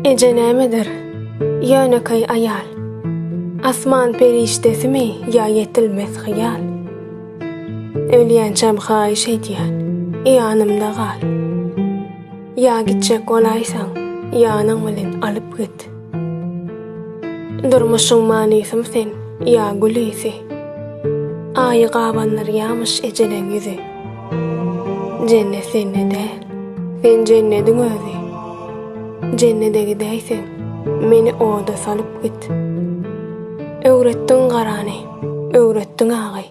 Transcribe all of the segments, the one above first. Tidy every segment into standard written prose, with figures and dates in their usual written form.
Eje nämedir? Ýönekeý aýal. Asman perişdesimi ýa ýetilmez hyýal? Ölýänçäm haýyş edýän, ýanymda gal. Ýa gitjek bolaýsaň, ýanyň bilen alyp git. Durmuşyň manysymy sen ýa gül ysy? Aýy gabandyrýamyş ejeleň ýüzi. Jennet sende däl, sen jennediň özi. Jennede gidäýseň, meni oda salyp git. Öwretdiň garany, öwretdiň agy.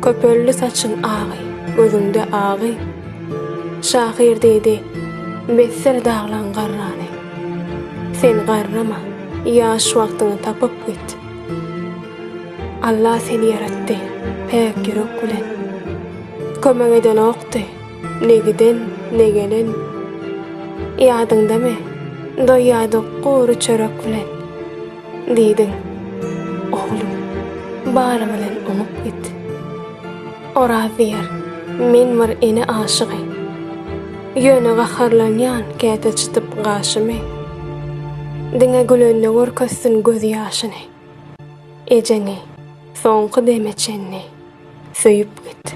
Köpeldi saçyň agy, gözüňde agy. Şahyr diýdi, Besdir daglaň garrany. Sen garrama, ýaş wagtyňy tapyp git. Alla seni ýaratdy, päk ýürek bilen. Kömek edenokdy, ne giden, ne gelen. Ýadyňdamy, doýýardyk gury çörek bilen. Diýdiň, Oglum, bary bilen oňup git. Oraz diýer, Men bir ene aşygy. Ýöne gaharlanýan käte çytyp gaşymy. Diňe gülende görkezsin gözýaşyny. Ejeňi soňky deme çenli söýüp git.